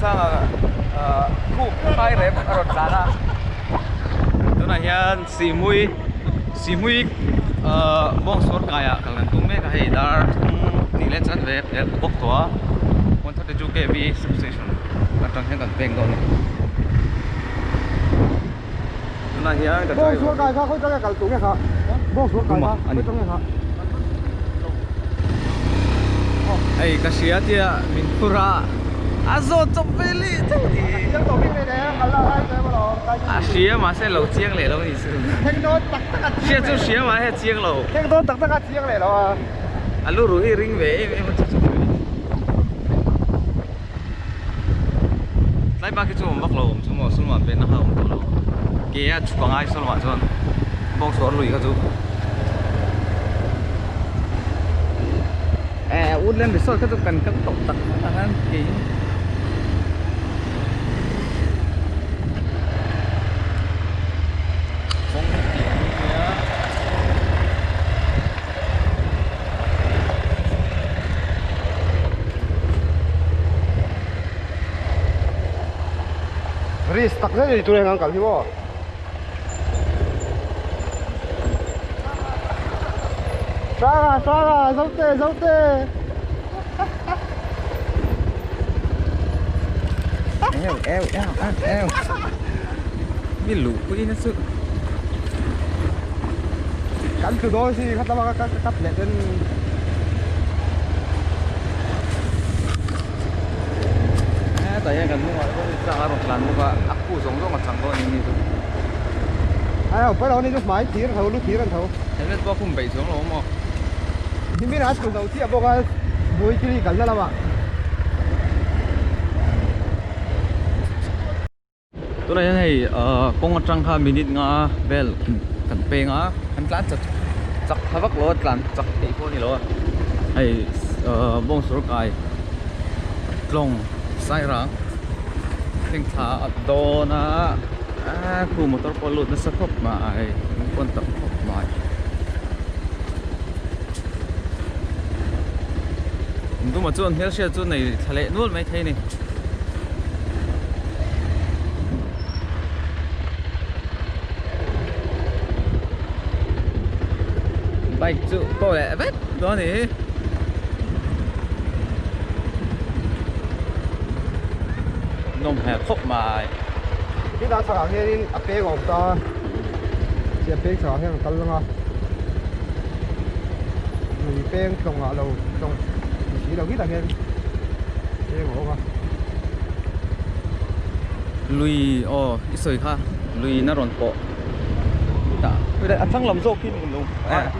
Sanga khup phai rep a rawn tlan a. Tunah hian Sihmui Sihmui bawngsuar kaiah kal kan tum mek a hei dar thum tih leh chanve a pel bawk tawh a 132 kv substation atang hian kan peng dawn a ni. Tunah hian ka driver Bawngsuar kai kha khawi tang nge kal tur nge kha Bawngsuar kai kha khawi tang nge kha Hei ka hria tia min phur a a zawt chawp ve leh theuh ni a hria mahse lo chiang leh lo a ni chu hria chu hria mahse a chiang lo Thleng dawn tak tak a chiang leh lo a a lu ruh hi ring ve em em a chu chu Tlai bak hi chu awm vak lo awm chu maw sulmah pen na kha awm tawh lo ke a chhuk angai sulmah chuan bawngsuar lui kha chu eh woodland resort kha chu kan kal tawh tak tak a ke in kawng hi pian ania. Risk tak zet a ni tur hian kan kal hi maw. Sanga sanga zote zote eo eo eo eo mi luh pui na chu. Kan tlu dawn si kha tlama ka cut leh ten. Hetah hian kan hnungah pawh truck a rawn tlan bawk a, a khu zawng zawng a chang dawn a ni chu. Ai ho pawi lo ni chu hmai thir tho lu thir an tho. Helmet pawh a khum beih chuang lo maw. Nimin a tlu zo chiah bawk a Buikili kalna lamah. Tunah hian hei ahh kawng atang kha minute nga vel kan peng a kan tlan chak chak tha vak lo a tlan chak theih pawh a ni lo a hei ahh bawngsawr kai tlawng sairang thleng thla a dawn a ahh khu motor pawh a lut nasa khawp mai an pawn tam khawp mai Duma chuan hmelhriat chu nei thla leh nual mai thei a ni. Bike chu pawh leh vek dawn a ni. Nawm hmel khawp mai. Khitah chhakah hianin a peng a awm ta a, chi a peng chhakah hian an kal lang a, lui peng tlawng ah lo tlawng ni si lo khitah hian peng a awm a. Lui aw i sawi kha lui in a rawn pawh tah a thlang lam zawk hi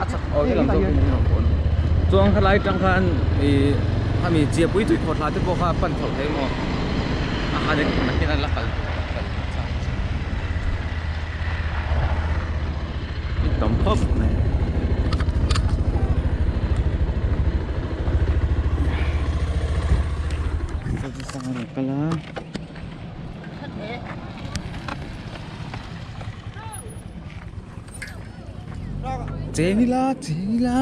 a chak aw he lam zawk hi min rawn pawh a ni chuan khalai atang khan ih khami chiahpui tui khawh thla te pawh kha a pan chhoh thei maw a han nakin an la kal kal chak i tam khawp mai. Kal a. Cheng ila cheng ila.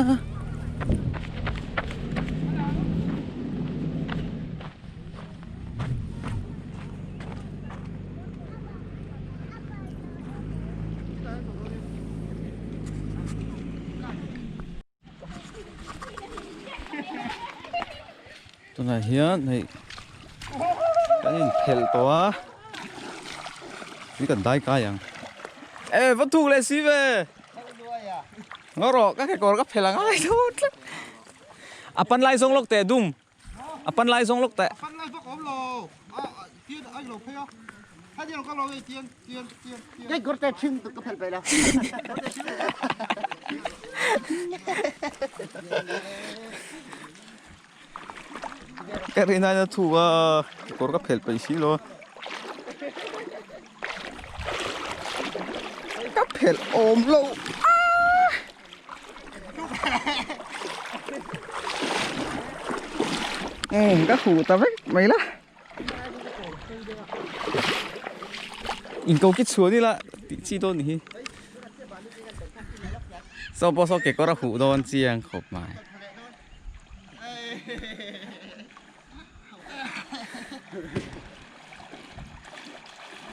Tunah hian hei kan inphelh tawh a tui kan dai kai ang e va thuk leh si ve ngaw rawh ka kekawr ka phelh ang ai tho tlat a pan lai zawng lawk teh dum a pan lai zawng lawk teh pan lai vak awm lo a tian ai lo phei a hetiang ka lo hei tian tian tian tian Cái gót tay chinh tụi cái phải là. Ka rin aia thu a kawr ka phelh peih si lo a ka phelh awm lo aaa umm ka huh ta vek mai la in ko ki chhuah ni la tih chi dawn ni hi saw pawh saw kekawr a huh dawn chiang khawp mai.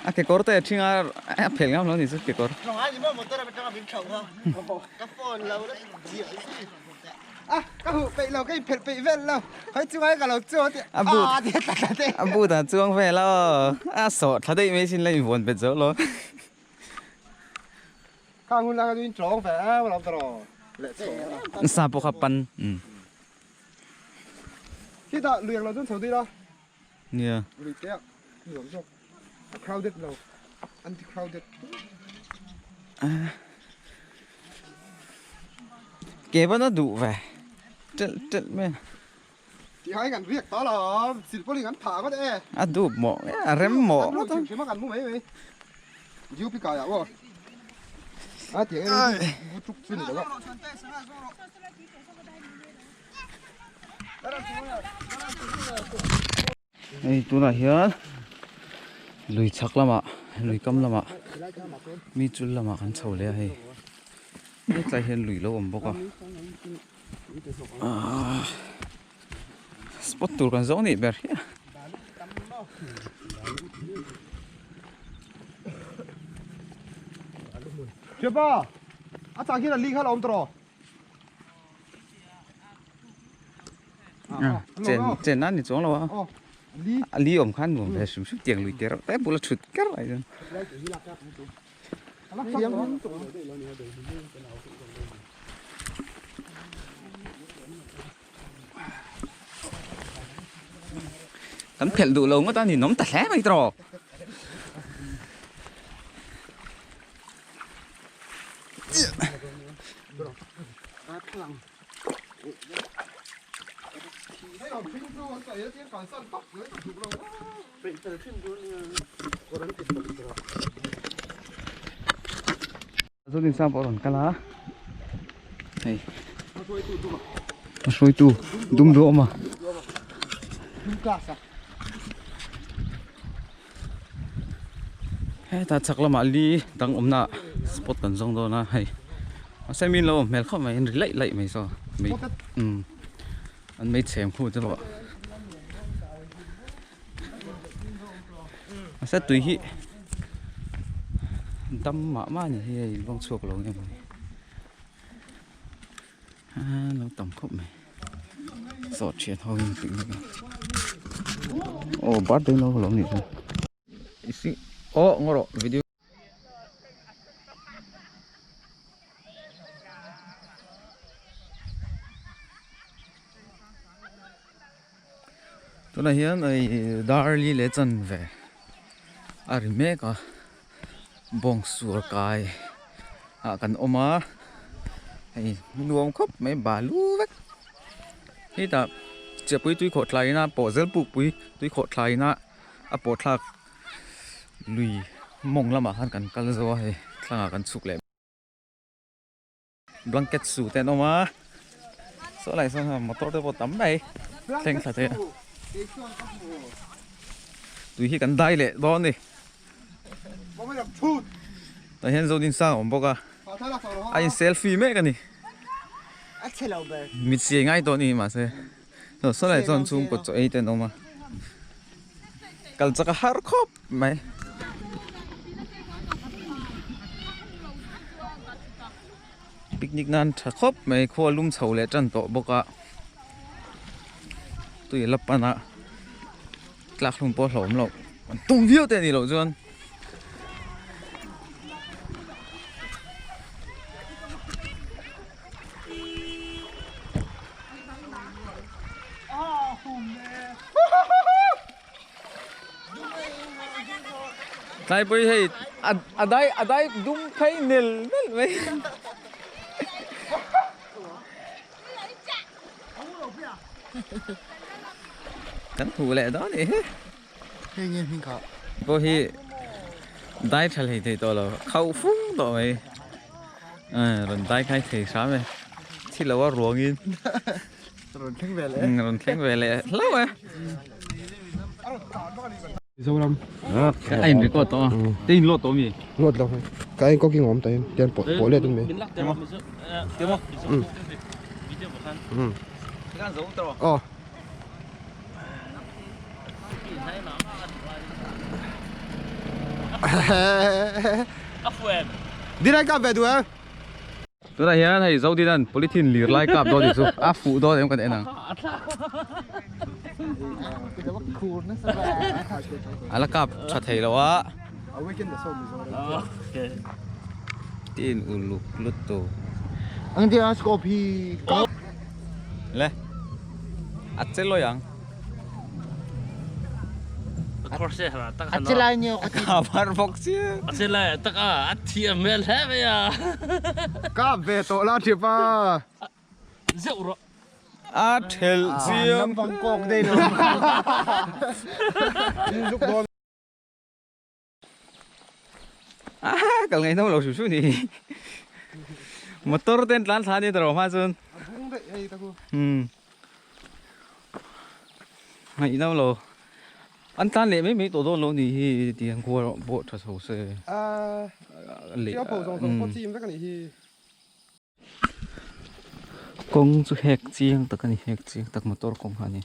A kekawr te a ṭhing a, a phelh ngam lo ni chu kekawr. A boot a boot ah chuang vel a aw, a sawh thla daih mai sin la invuan bet zo lo. Sa pawh kha pan. Nia. A crowded lo. Anti crowded. Ke ban a duh ve. Telh telh mai. Ti hai kan riak ta lo. Silpaulin kan phah ngawt e. A duh mawh a rem mawh. Kan hrim hrim a kan mu mai mai. Diu pi kai ah aw. A ti ang em bu tuk chu ni lo. Hei tunah hian lui chhak lamah lui kam lamah mi chul lamah kan chho leh a hei hetlai hian lui lo awm bawk a ahh spot tur kan zawng nih ber hi a. Thianpa a chang hian a li kha a awm tawh rawh. Chen chen nan ni chuang lo a a li awm khan nuam ve hrim hrim tiang lui te reuh te bula thut ker lai chuan. Kan phelh duh lo ngawt a ninawm ta hle mai tawh. Chuan insang pawh a rawn kal a hei a hruaitu dum duh a awm a. Hetah chhak lamah li dang awmna spot kan zawng dawn a hei mahse mi an lo awm hmel khawp mai an ri laih laih mai saw mei umm an mei chhem khu te pawh mahse tui hi dam mah mah a ni hi hei luang chhuak lo nge mawni a lo tam khawp mai sawh thian ho in tih mek a aw birthday lo lo nih chu aw ngaw rawh video. Tunah hian hei dar li leh chanve a ri mek a bawng sual kai ah kan awm a hei nuam khawp mai balu vek hetah chiahpui tui khawh thlai ina pawh zel pukpui tui khawh thlai ina a pawh thlak lui mawng lamah khan kan kal zo a hei thlangah kan chhuk leh. Blanket su te an awm a saw lai sawn motor te pawh tam mai thleng thla te tui hi kan dai leh dawn a ni tah hian Zodin sang a awm bawk a a in selfie mek a ni mit siai ngai tawh a ni mahse saw lai chuan chhungkaw chaw ei te an awm a kal chak a har khawp mai. Picnic nan tha khawp mai khua lum chho leh tan tawh bawk a tui a la pan a tlak hlum pawh a hlauhawm loh an tum viau te a nih loh chuan. Tlaipui hei a dai a dai dum phei nel nel mai. Kan hmuh leh dawn nih hi. Hei nge hming kha. Pawh hi dai tha hlei thei tawh lo khauh fung tawh mai. Rawn dai khai thei hram e. Thi lo a ruangin. Rawn thleng ve leh. Rawn thleng ve leh hlauh e. Mizoram. A in record tawh a. Te in load tawh mi? Load lo. Ka in cooking awm ta in tian pawh pawh let un mi. Temo. Aw. A fu em? Dinai kap ve duh em? Tunah hian hei Zodinan polythene lir lai kap dawn tih chu a fuh dawn em kan en ang. A la kap tha thei lo a. Tin uluk lutuk. Ang tia scope hi Le. A che lawi ang. A che lai ni ka var bawk chiah. A che lai tak a a thiam hmel hle mai a. Kap ve tawh la thipa. Zeuh rawh. A thelh chiang. Nampang kawk dei lo. Zuk dawn. Kal ngaih hnawm lo hrim hrim ni motor ten tlan thla ni tawh hma chuan ngaih hnawm lo an tlan leh mai mai tawh dawn lo ni hi tiang khua pawh tha chho se kawng chu hek chiang tak a ni hek chiang tak motor kawng kha a ni.